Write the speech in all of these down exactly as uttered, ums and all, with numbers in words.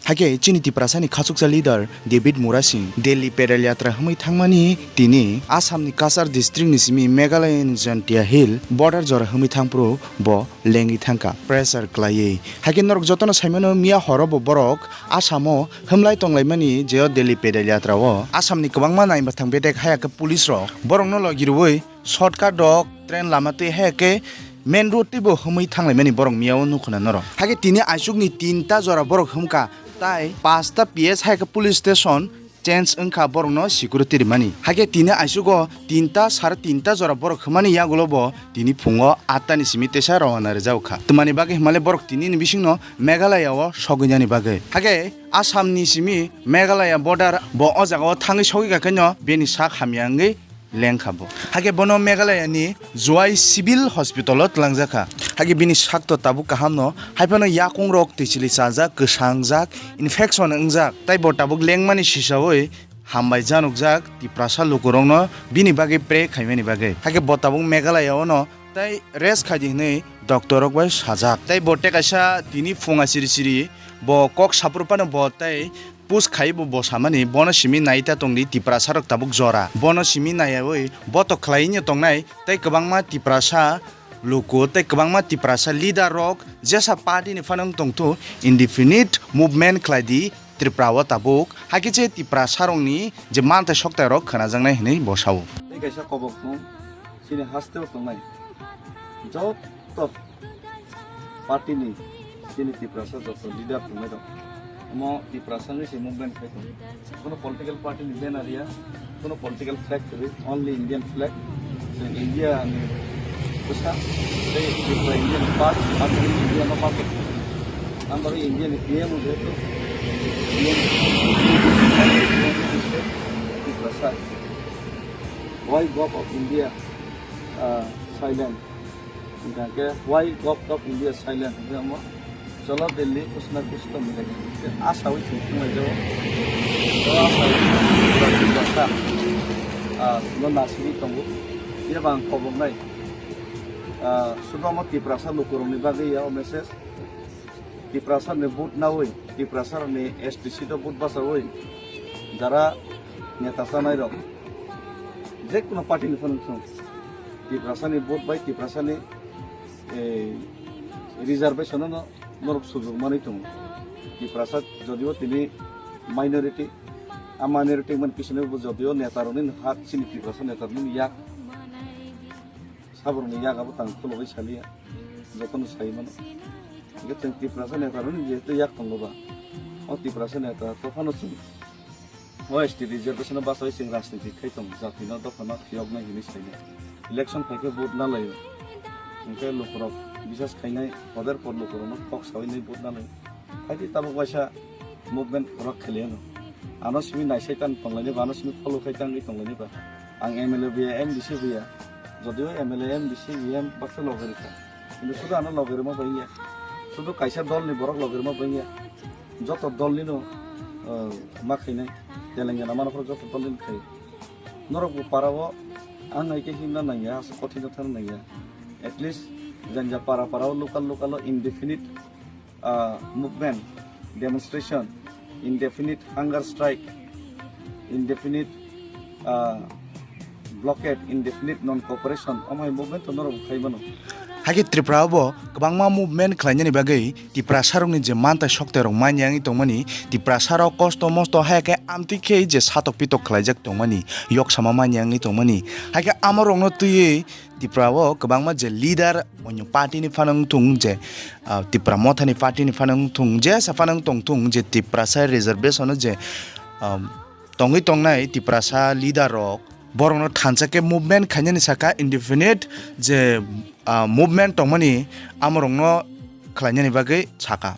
Hakhe chini Tiprasani khachuksa leader David Murasing Delhi pedal yatra hwnwi thangmani tini Assamni Cachar districtni simi Meghalayani Jaintia Hill border jora hwnwi thangphuru bo lengwi thangkha pressure klaiwi. Hakhe norok jotono saimano miya horo bo borok Assamo himlai tonglaimani je o Delhi pedal yatra o Assamni kwbangma naimbathang bedek haya khe police rok borokno logi rwui shortcut rok, train lama twi haya khe main road twibo himwi thanglaimani borok miya o nukhuna norok. Hakhe tini aisukni tinta jora borok himkha tai pasta P S haya khe police station change wngkha borokno security rimani. Hakhe tini aisugo tinta sare tinta jora borok himani yagulo bo tini phungo atta ni simi teisa rowana rijak kha. Twmani bagwi himale borok tini ni bisingno Meghalaya o sogwi nani bagwi. Hakhe Assam ni simi Meghalaya border bo o jaga o thangwi sogwi kha khe no bini sak hamya wngwi lengkha bo. Hakhe bono Meghalaya ni Jowai Civil Hospital o twlangjakha. Hakhe bini sakto tabuk kaham no, haiphano yakung rok twi chili chajak, kwsangjak, infection wngjak, tai bo tabuk lengmani sisaui hambai janukjak Tiprasa lukurokno bini bagwi pray khaimani bagwi. Hakhe bo tabuk Meghalaya o no tai rest khaidi hwnwi doctor rok bai sajak. Tai bo tei kaisa tini phunga chiri chiri bo kok saphuru phano bo tai push khai bo, bo samani, bono simi nai ta tongdi Tiprasa rok tabuk jora. Bono simi naiyaui bo to khlai no tongnai tei kwbangma Tiprasa luku tei kwbangma Tiprasa leader rok jesa party ni phano wng tongthu indefinite movement khlai di Tripura o tabuk, hakhe je Tiprasa rokni je manthai sokthai rok khwnajaknai hwnwi bo sao. Tei kaisa kobok thung chini haste o tongnai joto party ni chini Tiprasa joto leader tongnai rok. Omo Tiprasa ni se movement khai tongo. Kono political party ni banner ya, kono political flag kwrwi, only Indian flag. Chwng India ni bwsa, tei Tripura India ni part, Tripura India no part. Ang bagwi India ni P M jehetu, P M Tiprasa. Why Govt of India, uh, silent? Hingkha khe, why Govt of India silent? Hingkhe omo, cholo Delhi, kuch na kuch to milega. Hingkhe asaui thung thung lai jago. Cholo asaui thung thung lai jago. Ah, no nasiri tongo. Phiya ba ang koboknai. Ah, sudo omo Tiprasa lukurokni bagwi ya o message. Tiprasa ni vote naui, Tiprasa ni S T C to vote bachaui, jara neta chanai rok, je kono party ni phano wngthung, Tiprasa ni vote bai Tiprasa ni, eh, reservation no norok sujok manwi tongo. Tiprasa jodio tini minority, a minority man pisini bo jodio neta rokni hat chini Tiprasa neta rokni yak. Saborokni yak abo tang khulogwi saliya, jotono sai mano. Hingkhe chwng Tiprasa neta rokni jehetu yak tongo ba, o Tiprasa neta to phano chwng o S T reservation no bachaui chwng rajniti khai tongo, jatino dophano phiyoknai hinwi saino. Election phaikhe vote na laio, hingkhe lukurok bisas khainai, poder por lukurokno kok saui nai vote na laio. Haidi tabuk waisa movement rok kheliya no. Ano simi naisai tan tonglaini ba, ano simi follow khai tangwi tonglaini ba. Ang M L A buya, M D C buya. Jodio M L A, M D C, E M baksa loge rikha. Kintu sudu ano loge rima bangya. Sudu kaisa dol ni borok loge rima bangya. Joto dol ni no, uh, ma khainai. Telengana mano joto dol ni khai. Norok bo para o ang hai khe himna nangya, asa kothai no thang nangya. At least janja para para o local local o indefinite ah, movement, demonstration, indefinite hunger strike, indefinite, ah, blockade, indefinite non-cooperation, omo hai movement to norok khai mano. Hakhe Tripura o bo kwbangma movement khlainani bagwi Tiprasa rokni je manthai sokthai rok manya wngwi tongmani, Tiprasa rok kosto mosto haya khe amtwi khe je satok pitok khlaijak tongmani, yok sama manya wngwi tongmani, hakhe amo rokno twiwi Tripura o kwbangma je leader onyo party ni phano wngthung je, ah, Tipra Motha ni party ni phano wngthung je, sa phano wngtong thung je Tiprasa reservation o je, um, tongwi tongnai Tiprasa leader rok borokno thansa khe movement khainani saka indefinite je, ah, movement tongmani amorokno khlainani bagwi saka.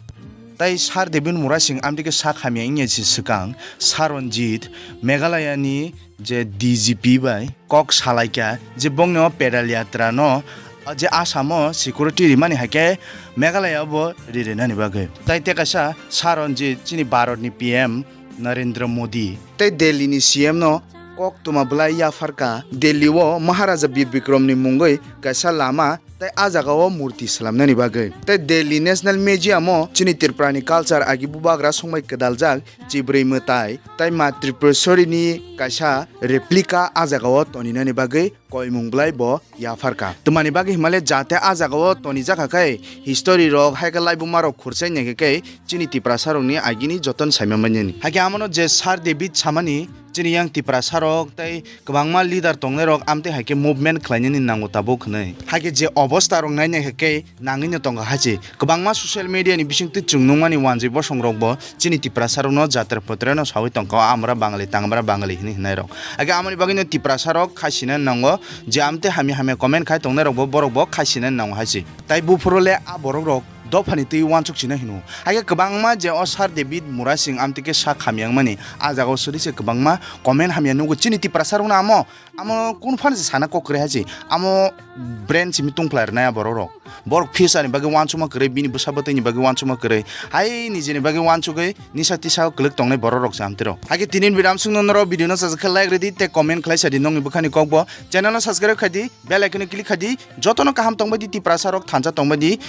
Tai Sir David Murasing amtwi khe sak hamya wngya se swkang Saranjit Meghalaya ni je D G P bai kok salaikha je bongni o pedal yatra no, o je Assam o security rimani hai khe Meghalaya bo ririnani bagwi. Tai tei kaisa Saranjit chini Bharat ni P M Narendra Modi tei Delhi ni C M no kok tuma bwlai yapharkha Delhi o Maharaja Bir Bikram ni mungwi kaisa lama tei a jagao murti swlamnani bagwi. Tei Delhi National Museum-o chini Tripurani culture agi bubagra songbai kwdaljak chibrwi mwtai tei ma Tripureshwari-ni kaisa replica a jagao toninani bagwi koimung bwlai bo yapharkha. Twmani bagwi himale jate a jagao tonijak kha khe history rok hai khe laibuma rok khurchai nai khe chini Tiprasa rokni agini joton saima manyani. Hai khe amono je Sir David samani chini yang Tiprasa rok tei kwbangma leader tongnai rok amtwi hai khe movement khlainani nango tabuk hwnwi. Hai khe je obostha rok nai nai khe nangwi no tongkha hai se. Kwbangma social media ni bisingtwi chwng nukmani wanjwi bosong rok bo chini Tiprasa rokno jatra potra no sawi tongkha, "Amra Bangali, tangamra Bangali," hwnwi hwnai rok. Age amoni bagwi no Tiprasa rok khaisina nango, je amtwi hamya hamya comment khai tongnai rok bo borok bo khaisina nango hai se. Tai buphuru le a borok rok dophani twi wansuk sina hino. Age kwbangma je o Sir David Murasing amtwi khe sak hamya wngmani a jagao suri se kwbangma comment hamya nugo chini Tiprasa rokno amo. Amo kunu phano se sana kok kwrwi hai se. Amo brain simi tungphlai rwnai a borok rok. Borok future ni bagwi wansukma kwrwi, bini bwsa bwtwi ni bagwi wansukma kwrwi. Hai nijini bagwi wansugwi nisa tisa o kwlwk tongnai borok rok se amtwi rok. Hai khe tini ni video amsukno norok video no sajak khe like rwdi tei comment khlai sadi nokni bwkhani kok bo. Channel no subscribe khai di, bell icon no click khai di. Jotono kaham tongbai di, Tiprasa rok thansa tongbai di.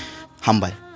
Hambai.